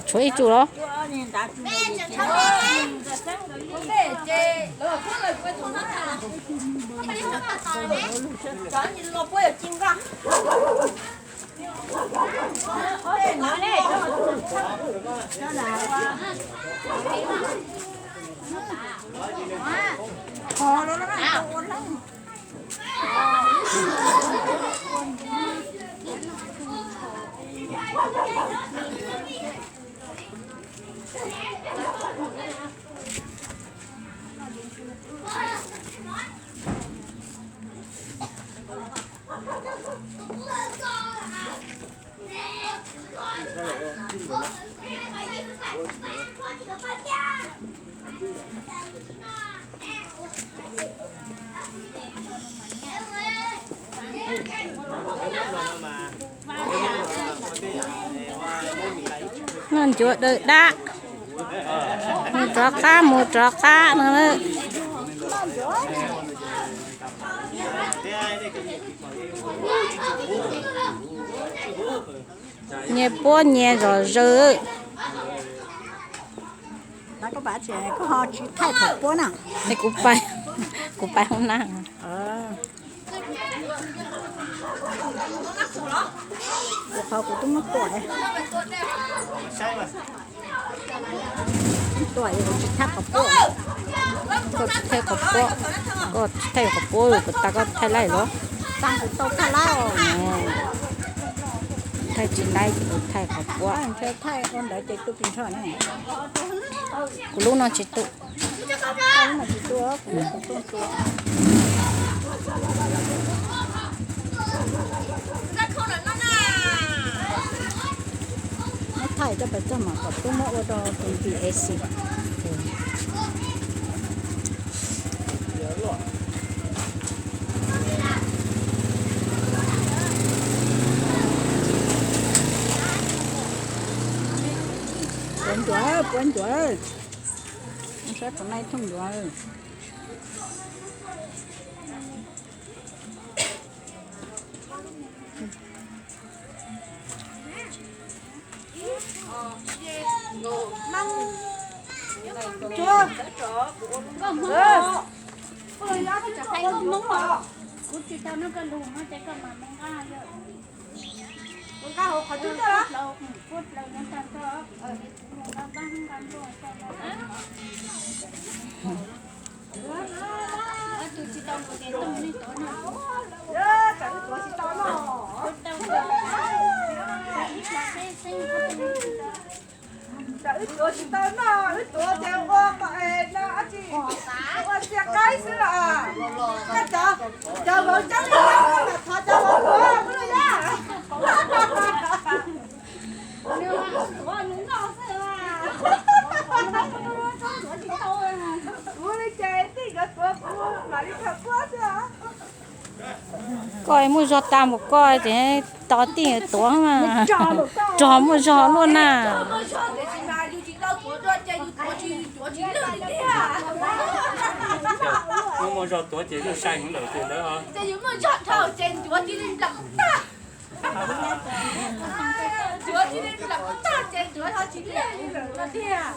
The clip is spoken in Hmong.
Tshuav ib tug los? Noj ncuav daws dab, mus rov qab mus rov qab no. Nyias puab nyias zom zaws. Kuv pais, kuv pais hauv na. Qhov kuv twb muab tuam, tuam kuv tsis thaij qhov puab, koj tsis thaij qhov puab, koj tsis thaij qhov puab, kuv tas koj thaij laij los? Tau thaij laij, thaij tsis laij ces kuv thaij qhov puab. Kuv lub no tsis tu. Muab thaij coj pes txog mas kom tub muab ua rau tus ntim es xis. Puab ncuav, puab ncuav, saib puas nai thooj ncuav. Kuv tsis tau noj koj lus no ces koj mam mus nqa yom. Nqa hauv qhov cub coj los. Tsam wb tuav tsis tau noj, wb tuav ces ua kom es no dab tsi, ua sia qaib xwb los. Koj cov, cov vauv coob li coob mas thov cov vauv tuav xwb los yom. Kuv li ces tij nkawd tuav kuv mam li kawg puab xwb os. Koj muaj zog tas npaum koj ces tos tij tuav mas, rog muaj zog luaj na. Muaj zog tuav ces lub sai heev lawm ces ntawd. Ces yus muaj zog dhau ces ncuav cia li nplam tag. Ncuav cia li nplam tag ces ncuav ho tsis liaj li lawm no tiag.